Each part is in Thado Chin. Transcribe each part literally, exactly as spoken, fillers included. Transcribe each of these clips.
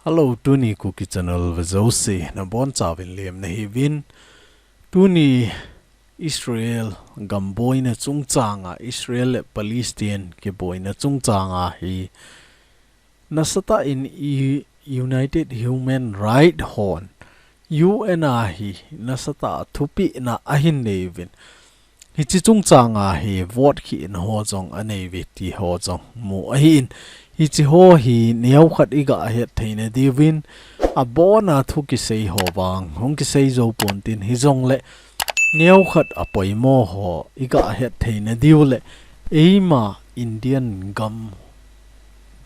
Hello, tuni Kuki Channel vejouse nabonchauvin lemna hiuvin. Tuni Israel gam boina chungchanga, Israel le Palestine kiboina chungchanga hi nasatah in i United Human Right hon, U N a hi nasatah a thupehna ahin neiuvin. Hiche chungchanga hi vote khehna ho jong aneiuve ti ho jong mu ahin. Hiche ho hi neokhat iga hetthei nadiuvin, abona thu kisei ho vang hung kisei jou pontin, hijongle neokhat apoimo ho iga hetthei nadiu le eima Indian gam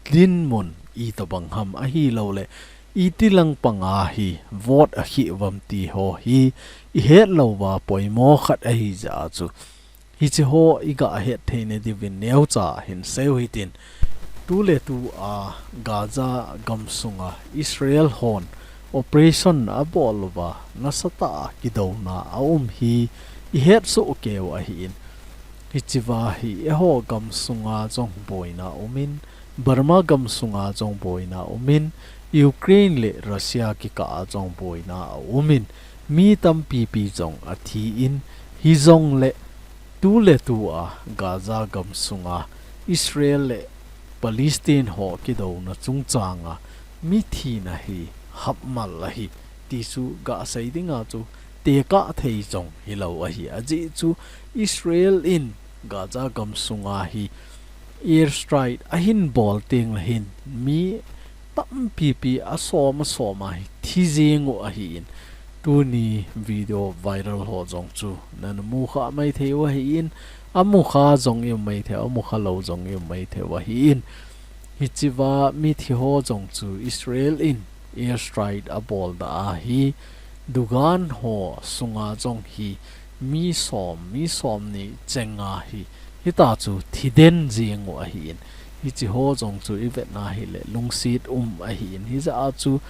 dinmun itobang ham ahilouleh iti langpanga hi vote akheh uvam ti ho hi ihet louva poimo khat ahijeh a chu, hiche ho iga hetthei nadiuvin neocha hin seiu hitin. Tuletua Gaza gamsunga Israel hon operation abol uva nasatah a kidouna aum hi ihetsoh keiu ahin. Hichea hi eiho gamsunga jong boina aumin, Burma gamsunga jong boina aumin, Ukraine le Russia kikah a jong boina aumin, mi tampipi jong athin, hijongle tuletua Gaza gamsunga Israel le Palestine ho kidouna chungchanga mithina hi hapmal ahi ti chu gasei dinga chu tekah thei jong hilou ahi. Ajeh chu Israel in Gaza gamsunga hi airstrike ahin bol tengle hin mi tampipi asom asoma hi thi jeng u ahin. Tuni video viral ho jong chu nana mukha maithei u ahin, amukha jong ium maithei, amukha lou jong ium maithei u ahin. Hichea mithi ho jong chu Israel in airstrike abol da ahi, dukan ho sunga jong hi mi som, mi somni chenga hi hitachu thiden jeng u ahin. Hiche ho jong chu ivetna hile lungset um ahin. Hijeh a chu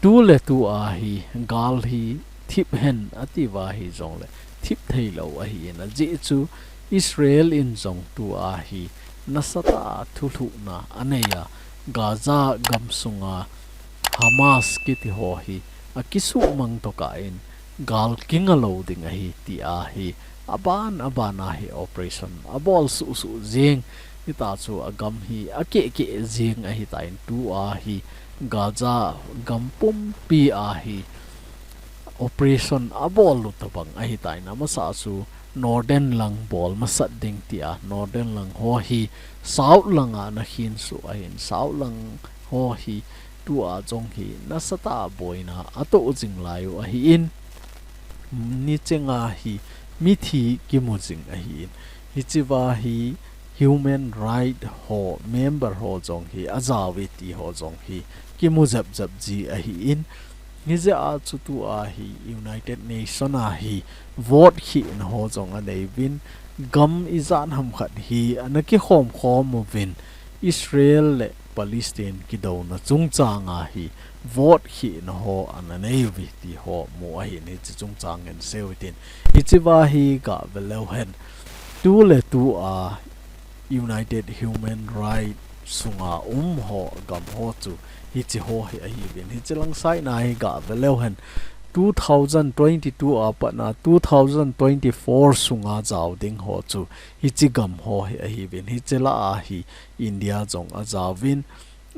tuletua hi gal hi thip hen atiuva hijongle thip theilou ahin. Ajeh chu Israel in jong tua hi nasatah a thulhuhna aneiya, Gaza gamsunga Hamas kiti ho hi akisuhmang tokah in gal kinga lou ding ahi tia hi aban aban a hi operation abol suhsuh jeng, hitachu agam hi akehkeh jeng ahitan, tua hi Gaza gam pumpia hi operation abol u tobang ahitan, amasa chu Northern lang bol masat ding tia, Northern lang ho hi South langa ana khensuh ahin, South lang ho hi tua jong hi nasatah a boina atoh jing lai u ahin, nichenga hi mithi kimu jing ahin. Hichea hi human right ho member ho jong hi ajao uve ti ho jong hi kimu jep jep ji ahin. Hijeh a chu tua hi United Nation a hi vote khehna ho jong aneiuvin, gam ijat ham khat hi ana kikhom khom uvin, Israel le Palestine kidouna chungchanga hi vote khehna ho ana neiuve ti ho mu ahin, hiche chungchang in seiu hitin. Hichea hi gave leu hen, tuletua United Human Right sunga um ho gam ho chu hiche ho hi ahiuvin. Hiche lang side na hi gave leu hen, two thousand twenty-two a patna two thousand twenty-four sunga jao ding ho chu hiche gam ho hi ahiuvin. Hiche lah a hi India jong ajaovin,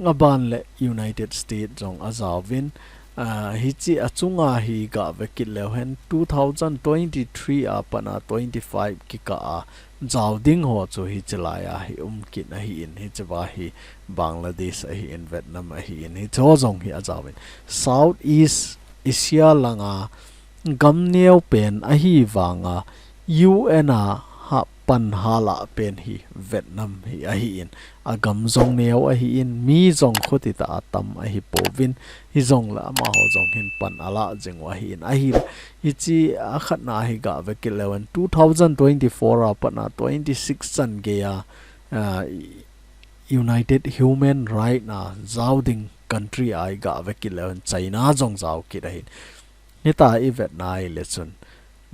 aban le United States jong ajaovin. Ah, hiche achunga hi gave kit leu hen, two thousand twenty-three a patna twenty-five kikah a jao ding ho chu hiche laiya hi um kit ahin, hichea hi Bangladesh ahin, Vietnam ahin, hiche ho jong hi ajaovin. South East Asia langa gam neo pen ahi vanga U N a ha pan halah pen hi Vietnam hi ahin, agam jong neo ahin, mi jong khuti tah a tam ahipouvin, hijongle amaho jong hin pan alah jing u ahin, ahi, hiche akhatna hi gave kit leu hen, two thousand twenty-four a patna twenty-six chan geiya, ah, United Human Right na jao ding country a hi gave kit leu hen, China jong jao kit ahin. Hitia ivetna hile chun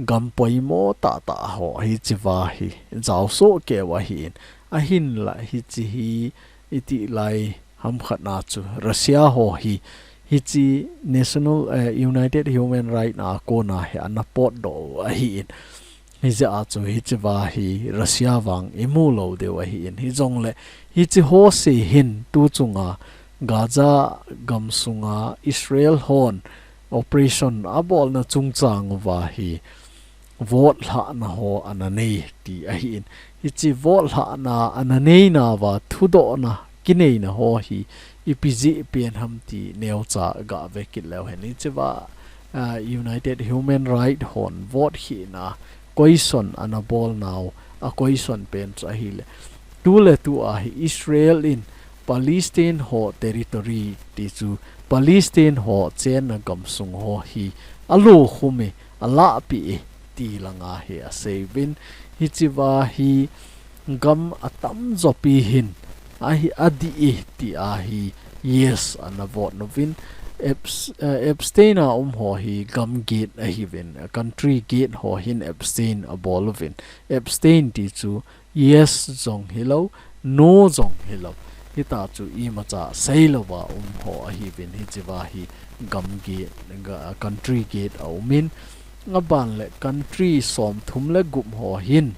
gam poimo tahtah ho hichea hi jao soh keiu ahin, ahinla hiche hi iti lai Ham khat na chu Russia ho hi, hichi National, eh, United Human Right na kona hi ana potdoh u ahi in. Hijeh a chu hichiva hi Russia vang imu lou diu ahi in. Hijongle hichi ho se hin tu chunga Gaza gam sunga Israel hon operation abolna chungchang uva hi vote lhahna ho ana nei ti ahi in. Hichi vote lhahna ana neina uva thudohna kineina ho hi ipi jeh pen ham ti neocha gave kit leu hen. Hichiva, ah, United Human Right hon vote lhahna question ana bolnau a question pen chu ahile, tuletu a hi Israel in Palestine ho territory ti chu Palestine ho chenna gam sung ho hi alo khum e, alahpeh e ti langa hi asei uvin. Hichiva hi gam atamjo pi hin ahi adih e ti a hi yes ana vote uvin. Abs-, eh, abstain a um ho hi gam get ahiuvin, country get ho hin abstain abol uvin. Abstain ti chu yes jong hilou, no jong hilou. Hita chu imacha seilouva um ho ahiuvin, hichiva hi gam get, ga-, country get aum in, aban le country somthum le gup ho hin,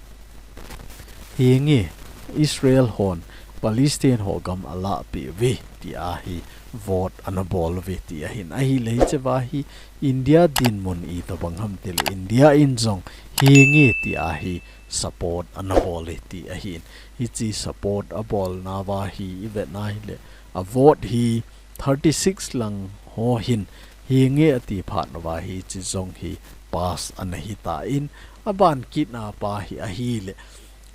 hinge Israel hon Palestine ho gam alahpeh uve ti a hi vote ana bol uve ti ahin. Ahile hichiva hi India dinmun itobang ham tile India in jong hinge ti a hi support ana bol e ti ahin. Hichi support abolna uva hi ivet na hile, a vote hi thirty six lang ho hin hinge ati phat uva hichi jong hi pass ana hitan, aban kitna pa hi ahile,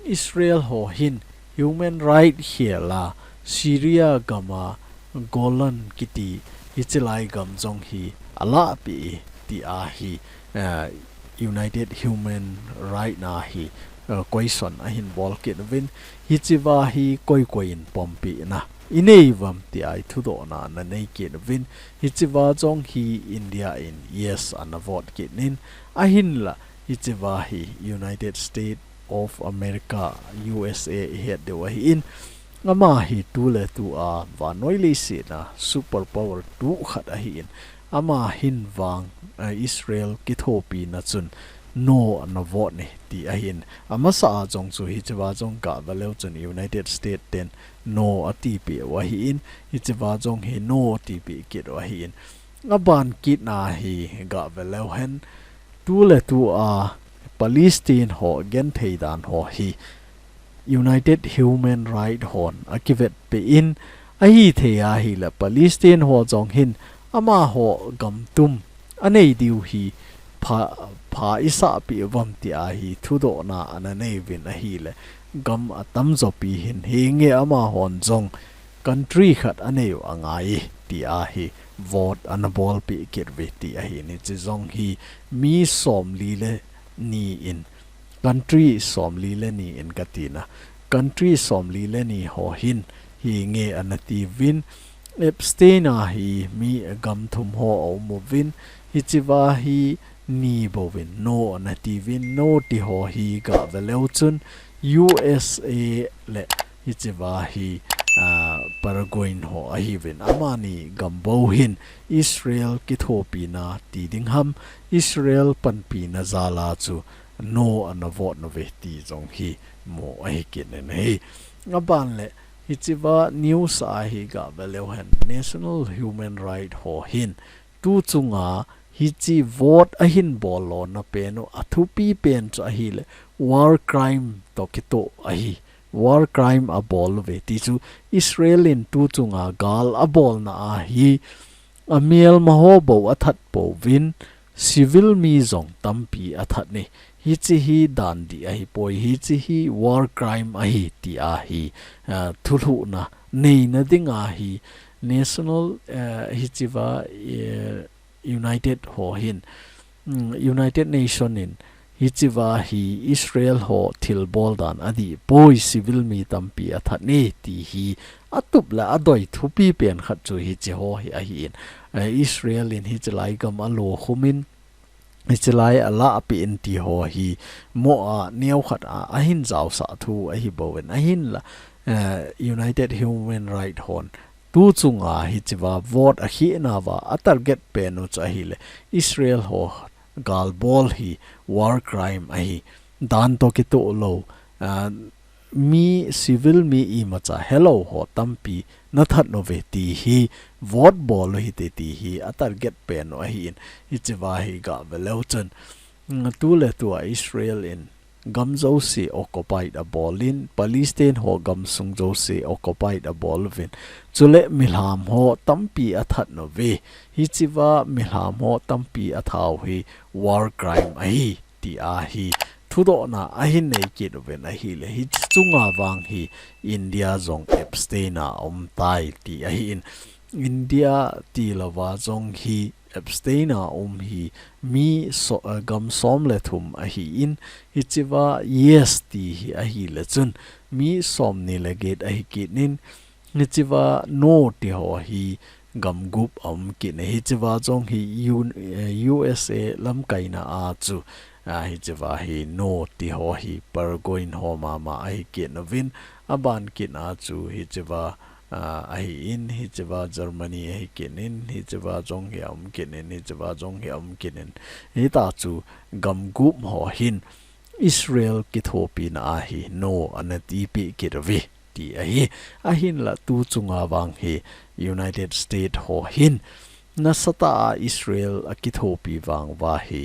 Israel ho hin human right khel a Syria gam a Golan kiti hichi lai gam jong hi alahpeh e ti a hi, eh, United Human Right na hi, eh, question ahin bol kit uvin. Hichiva hi koi koi in pompeh na inei uvam ti a hi thudohna ana nei kit uvin. Hichiva jong hi India in yes ana vote kit in, ahinla hichiva hi United States of America, U S A ihet diu ahin, ama hi tuletu a vannoi leiset a superpower tu khat ahin, ama hin vang, eh, Israel kithopina chun no ana vote e ti ahin. Amasa a jong chu hichiva jong gave leu chun United States ten no atipeh u ahin, hichiva jong hi no atipeh kit u ahin. Aban kitna hi gave leu hen, tuletu a Palestine ho genthei dan ho hi United Human Right hon akivetpeh in, ahithei ahile Palestine ho jong hin amaho gam tum anei diu hi pha, pha isahpeh uvam ti a hi thudohna ana nei uvin ahile, gam atamjo pi hin hinge amahon jong country khat anei u angai e ti a hi vote ana bolpeh kit uve ti ahin. Hichi jong hi mi somli le ni in, country somli le ni in katina, country somli le ni ho hin hinge ana tiuvin, abstain a hi mi gam thum ho aum uvin, hichiva hi ni bouvin no ana tiuvin, no ti ho hi gave leu chun U S A le hichiva hi, ah, Paraguay ho ahiuvin, amani gam bou hin Israel kithopina ti ding ham, Israel panpina jal a chu no ana vote uve ti jong hi mu ahi kit in ahi. Aban le hichiva news a hi gave leu hen National Human Right ho hin tu chunga hichi vote ahin bol lona pen u athupi pen chu ahile war crime toh kitoh ahi. War crime abol uve ti chu Israel in tu chunga gal abolna a hi amelma ho bou athat pouvin, civil mi jong tampi athat e. Hichi hi dan dih ahipoi, hichi hi war crime ahi ti a hi, ah, thulhuhna neina ding a hi National, eh, hichiva, eh, United ho hin, mm, United Nation in hichiva hi Israel ho thilbol dan adih poi, civil mi tampi athat e ti hi atup le adoi thupi pen khat chu hichi ho hi ahin, eh, Israel in hichi lai gam alo khum in, hichi lai alahpeh in ti ho hi mo a neo khat a ahin jaosah thu ahi bouvin ahinla, eh, United Human Right hon tu chunga hichea vote akhehna uva a target pen u chu ahile Israel ho galbol hi war crime ahi. Dan toh kitoh lou, ah, mi civil mi imacha helou ho tampi nathat uve ti hi vote bol u hite ti hi a target pen u ahin, hichea hi gah ve leu chun, mm, tuletua Israel in gam jouse occupied abol in, Palestine ho gamsung jouse occupied abol uvin, chule milham ho tampi athat uve. Hichea milham ho tampi athat u hi war crime ahi tia hi thudohna ahin nei kit uvin ahile, hiche chunga vang hi India jong abstain a aum tai ti ahin, India tilouva jong hi abstain a um hi mi so-, eh, gam som le thum ahin, hichea yes ti hi ahile chun mi somni le get ahi kit in, hichea no ti ho hi gam gup aum kit in, hichea jong hi U-, eh, U S A lamkaina a chu, ah, hichea hi no ti ho hi Paraguayan ho mama ahi kit uvin, aban kit a chu hichea, ah, ahin, hichea Germany ahi kit in, hichea jong hi aum kit in, hichea jong hi aum kit in. Hita chu gam gup ho hin Israel kithopina a hi no ana tipeh kit uve ti ahi. Ahinla tu chunga vang hi United States ho hin nasatah a Israel akithopi vang uva hi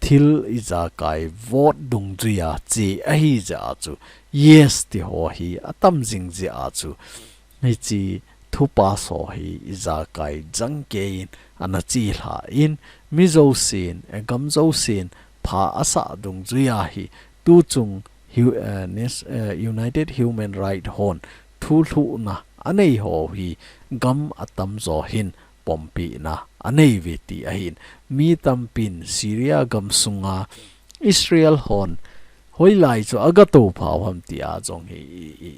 thil ijakai vote dungjuia che ahi jeh a chu yes ti ho hi atam jing jeh a chu hiche thu pass ho hi ijakai jangkeiyin ana chelha in, mi jousen, eh, gam jousen pha asah dungjuia hi tuchung Hu-, eh, Nes-, eh, United Human Rights hon thulhuhna anei ho hi gam atamjo hin pompina anei uve ti ahin, mi tampin Syria gamsunga Israel hon hoilai chu aga tophau ham tia jong hi i, i,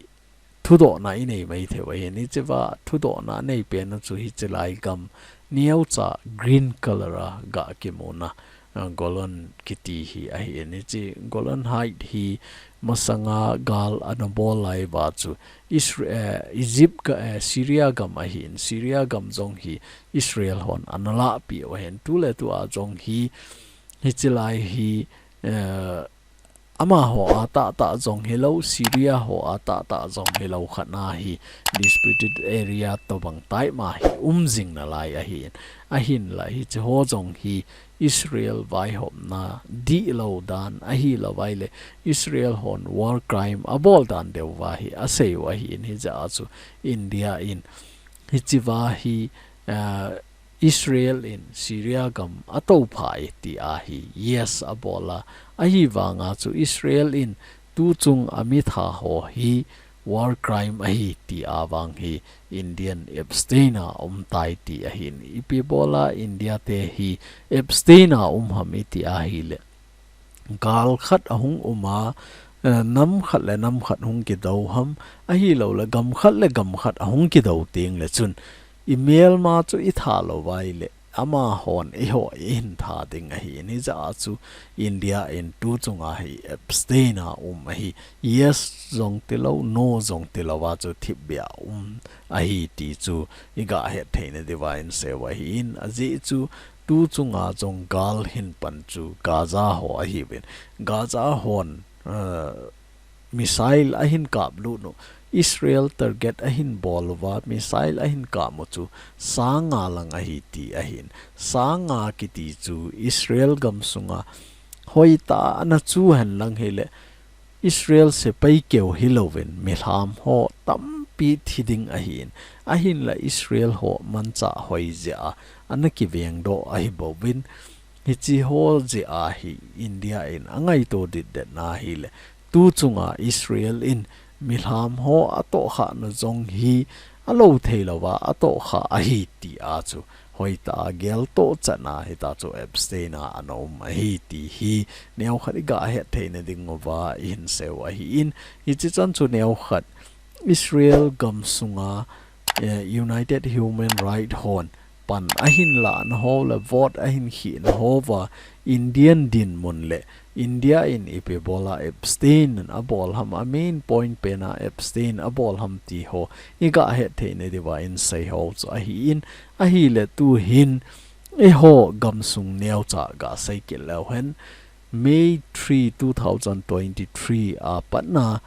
thudohna inei maithei u ahin, hichea thudohna anei pen u chu hiche lai gam neocha green color a gah kimuna, ah, Golan kiti hi ahin, hiche Golan Height hi masanga gal ana bol lai uva chu Isra-, eh, Egypt ga-, eh, Syria gam ahin, Syria gam jong hi Israel hon ana lahpeh u ahin, tuletua jong hi, hiche lai hi, eh, amaho a tahtah jong hilou, Syria ho a tahtah jong hilou khat na hi disputed area tobang taima hi um jing nalai ahin. Ahinla hiche ho jong hi Israel vaihopna dihlou dan ahilou vaile Israel hon war crime abol dan deuva hi asei u ahin, hijeh a chu India in hichea hi, ah, Israel in Syria gam atophai tia hi yes abol a, ahivanga chu Israel in tuchung amitha ho hi war crime ahi tia vang hi Indian abstain a umtai ti ahin, ipi bola India te hi abstain a um ham iti ahile, gal khat ahung um a, eh, nam khat le nam khat hung kidou ham, ahilouleh gam khat le gam khat ahung kidou teng le chun, imelma chu itha lou vaile, amahon eiho ihin tha ding ahi, hijeh a chu India in tuchunga hi abstain a um ahi, yes jong tilou, no jong tilou a chu thipbeh a um ahi ti chu iga het theina diuva inseiu ahin, ajeh chu tuchunga jong gal hin pan chu Gaza ho ahiuvin, Gaza hon, eh, missile ahin kaplut u, Israel target ahin bol uva, missile ahin kap u chu sang nga lang ahi ti ahin, sang nga kiti chu Israel gamsunga hoitah a ana chu henlang hile, Israel sepai keu hilouvin, milham ho tampi thi ding ahin, ahinla Israel ho manchah hoi jeh a ana kivengdoh ahi bouvin, hiche ho jeh a hi India in angaito ditdet na hile, tuchunga Israel in milham ho atohkhah na jong hi alou theilou va atohkhah ahi ti a chu hoitah a geltoh chan a hita chu abstain a ana um ahi ti hi neokhat iga het theina diuva ihin seiu ahin, hiche chan chu neokhat Israel gamsunga, eh, United Human Rights hon pan ahin lahna ho le vote ahin khehna ho va Indian dinmun le India in ipi bola abstain abol ham, a main point pena abstain abol ham ti ho iga het theina diuva in sei ho chu ahin, ahile tuhin eiho gamsung neocha gasei kit leu hen, May three, two thousand twenty-three a patna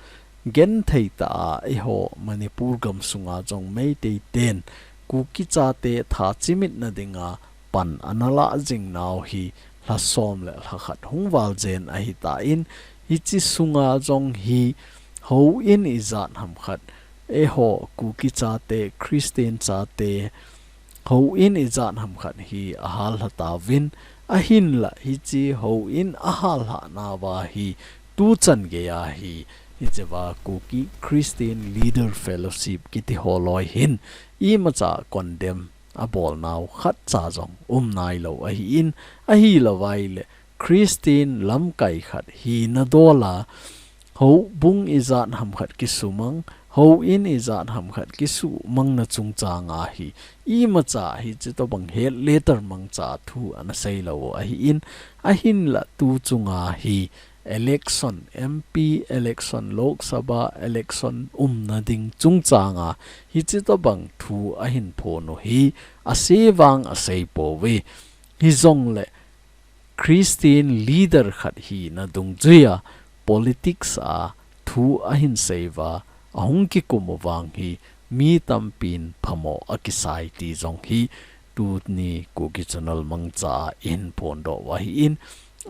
genthei tah a eiho Manipur gamsunga jong Meitei ten Kuki chate tha chimitna dinga pan ana lah jing nau hi lha som le lha khat hung val jen ahitan, hiche sunga jong hi houin ijat ham khat, eiho Kuki chate, Christian chate, houin ijat ham khat hi ahal lha tauvin, ahinla hiche houin ahal lhah nauva hi tuchan geiya hi hichea Kuki Christian Leader Fellowship kiti ho loi hin imacha condemn abol nau khatcha jong um nailou ahin, ahilouva ahile Christian lamkai khat hina dola, houbung ijat ham khat kisumang, houin ijat ham khat kisumangna chungchanga hi imacha hiche tobang het letter mangcha thu ana seilou ahin, ahinla tu chunga hi election, M P election, Lok Sabha election umna ding chungchanga hiche tobang thu ahin phon u hi ase vang asei pouve. Hijongle Christian leader khat hina dungjuia politics a thu ahin seiuva ahung kikum u vang hi mi tampin phamo akisai ti jong hi tuni Kuki Channel mangcha a ihin phondoh u ahin,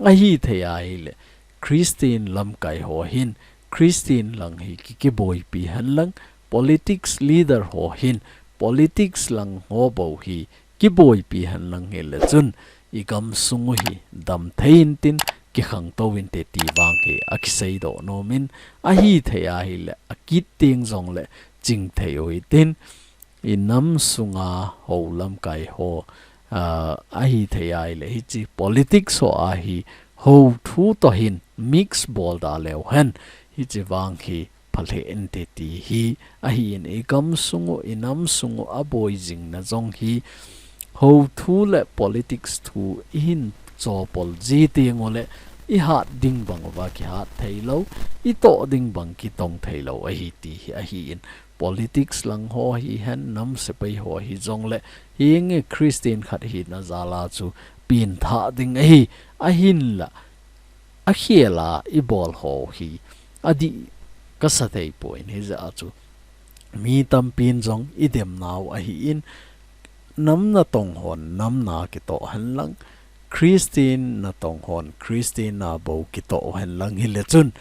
ahithei ahile Christian lamkai ho hin Christian lang hi ki, kiboipi henlang, politics leader ho hin politics lang ho bou hi kiboipi henlang hile chun igamsung u hi damthei intin, kikhangtou inte ti vang hi akiseidoh nomin, ahithei ahile akit teng jongle chingthei u hitin, inam sunga hou lamkai ho, ah, ahithei ahile hiche politics ho a hi hou thu toh hin mix bol da leu hen, hiche vang hi phalheh inte ti hi ahin, igamsung u, inam sung u aboi jingna jong hi hou thu le politics thu ihin chopol ji teng ule ihat ding bang uva kihat theilou, itoh ding bang kitong theilou ahi ti hi ahin, politics lang ho hihen, nam sepai ho hijongle hinge Christian khat hina jala chu pengthah ding ahi, ahinla akhel a ibol ho hi adih kasa theipoi, hijeh a chu mi tampin jong idem nau ahin, nam natong hon nam na kitoh henlang, Christian natong hon Christian na bou kitoh henlang hile chun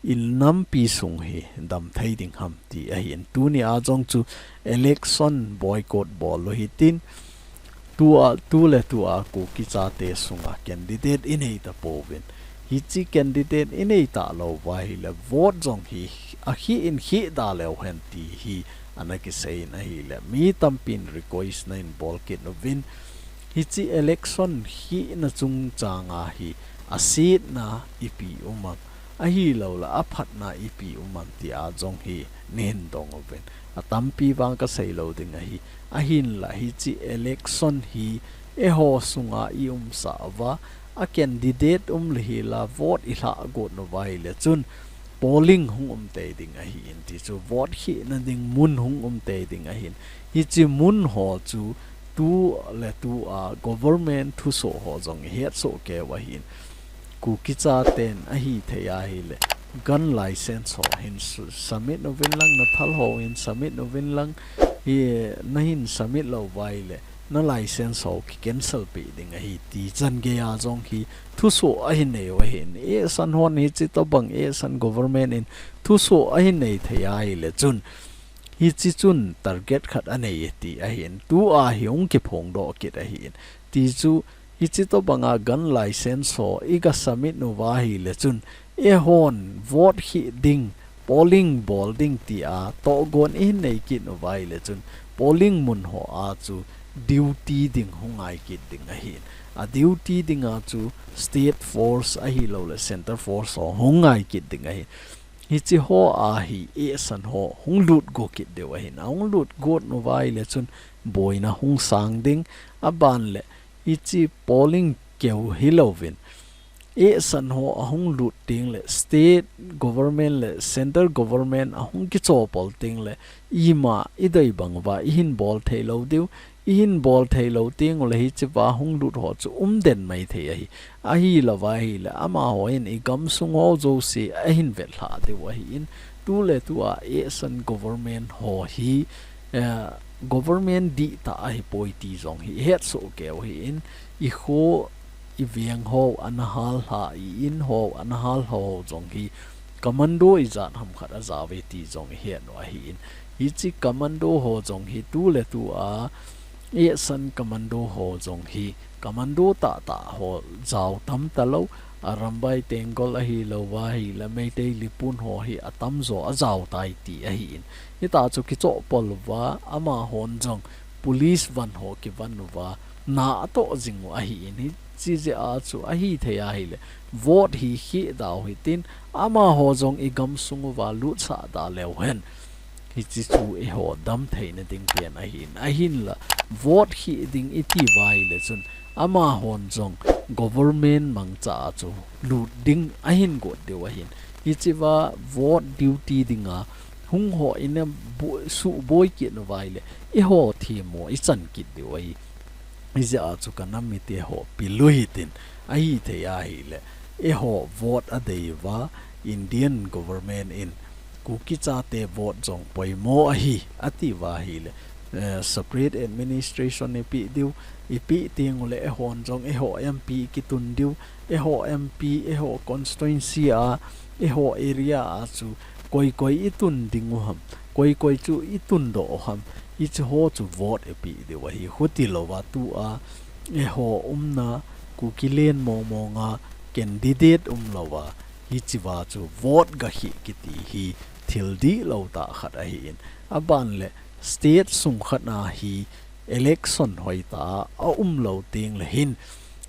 inampi sung hi damthei ding ham ti ahin, tunia jong chu election boycott bol u hitin, tua, tu le tua Kuki chate sunga candidate inei tapouvin, hiche candidate inei talouva ahile vote jong hi akheh in kheh da leu hen ti hi ana kiseiyin ahile mi tampin request nahin bol kit uvin, hiche election khehna chungchanga hi asetna ipi um am, ahilouleh aphatna ipi um am tia jong hi neihin dong uvin. Atampi vang kaseilou ding ahi, ahinla hiche election hi eiho sunga iumsah uva, a candidate um le hila vote ilhah got uva ahile chun polling hung um tei ding ahin, ti chu vote khehna ding mun hung um tei ding ahin. Hiche mun ho chu tu le tua government thusoh ho jong ihetsoh keiyu ahin. Kuki chaten ahithei ahile gun license ho hin su-, submit uvin lang, nathal ho hin submit uvin lang, hi nahin submit louva ahile na license ho ki cancel peh ding ahi ti chan geiya jong hi thusoh ahin neiyu ahin. Eisan hon hiche tobang, eisan government in thusoh ahin nei thei ahile chun, hiche chun target khat anei e ti ahin, tua hi hung kiphongdoh kit ahin. Ti chu hiche tobanga gun license ho iga submit uva ahile chun, eihon vote kheh ding, polling bol ding tia tohgon ihin nei kit uva ahile chun, polling mun hoa chu duty ding hung ngai kit ding ahin. A duty dinga chu state force ahilouleh center force ho hung ngai kit ding ahin. Hiche hoa hi eisan ho hung lut go kit diu ahin. Ahung lut got uva ahile chun boina hung sang ding, aban le hiche polling keu hilouvin, eisan ho ahung lut ding le state government le central government ahung kichopol ding le ima idei bang uva ihin bol thei lou diu, ihin bol thei lou ding ule hiche va hung lut ho chu um den mai thei ahi. Ahilouva ahile, amaho in i gamsung ho jouse ahin vetlhah diu ahin, tuletua eisan government ho hi, eh, government dihtah ahipoi ti jong hi ihet soh keu ahin, i kho, i veng ho, ana hal lha, i in ho, ana hal lha ho jong hi, commando ijat ham khat ajao ve ti jong ihet u ahin, hiche commando ho jong hi tuletua, eisan commando ho jong hi, commando tahtah ho jao tam talou, Arambai Tenggol ahilouva ahile Meitei Lipun ho hi atamjo ajao tai ti ahin. Hitia chu kichopol uva, amahon jong police van ho kivan uva, na atoh jing u ahin. Hiche jeh a chu ahithei ahile, vote hi khehda u hitin, amaho jong i gamsung uva lutsah da leu hen, hiche chu eiho damtheina ding pen ahin. Ahinla, vote kheh ding iti uva ahile chun, amahon jong government mangcha a chu lut ding ahin got diu ahin. Hichea vote duty dinga hung ho ina bo-, suboi kit uva ahile, eiho themmo ichan kit diu ahi. Hijeh a chu ka nam mite ho pil u hitin, ahithei ahile, eiho vote adei uva, Indian government in Kuki chate vote jong poimo ahi, ati uva ahile, eh, separate administration ipeh diu, ipeh teng ule eihon jong eiho M P kitun diu, eiho M P, eiho constituency a, eiho area a chu koi koi itun ding u ham, koi koi chu itundoh u ham, hiche ho chu vote ipeh diu ahi. Khuti louva tua eiho umna Kuki len mong monga candidate umlouva, hichea chu vote gakheh kiti hi thil dihlou tah khat ahin. Aban le state sung khat na hi election hoitah a umlou teng le hin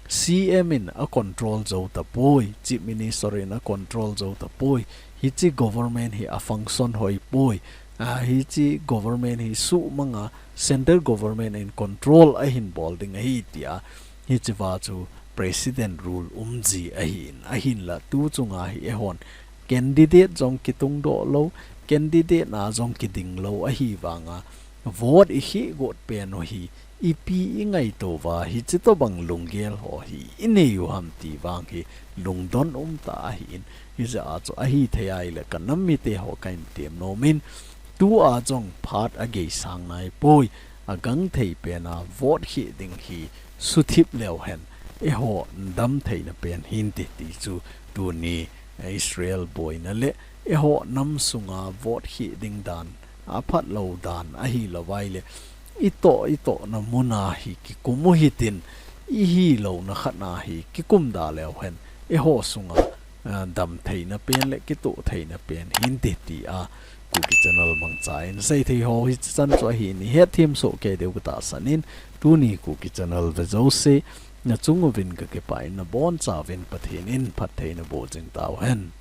C M in a control jou tapoi, Chief Minister in a control jou tapoi, hiche government hi a function hoipoi, a, hiche government hi suhmanga central government in control ahin bol ding ahi tia, hichea chu President rule umji ahin, ahinla tu chunga hi eihon candidate jong kitungdoh lou, candidate na jong kiding lou ahivanga, vote ikheh got pen u hi, ipi ingaito uva, hiche tobang lunggel ho hi inei u ham ti vang hi lungdon umtah ahin, hijeh a chu ahithei ahile ka nam mite ho kahin tem nom in, tua jong phat agei sang naipoi, agangthei pena vote kheh ding hi suthip leu hen, eiho damtheina pen hinte ti chu tuni Israel boina le eiho nam sunga vote kheh ding dan aphatlou dan ahilouva ahile, itoh, itohna muna hi kikum u hitin, ihilouna khat na hi kikum da leu hen, eiho sunga, ah, damtheina pen le kitoh theina pen hinte tia Kuki Channel mangcha in seithei ho hiche chan chu ahin, ihet them soh kei diu katahsan in, tuni Kuki Channel ve jouse nachung uvin kakipah in, nabonchauvin Pathen in phatthei naboh jing tauhen.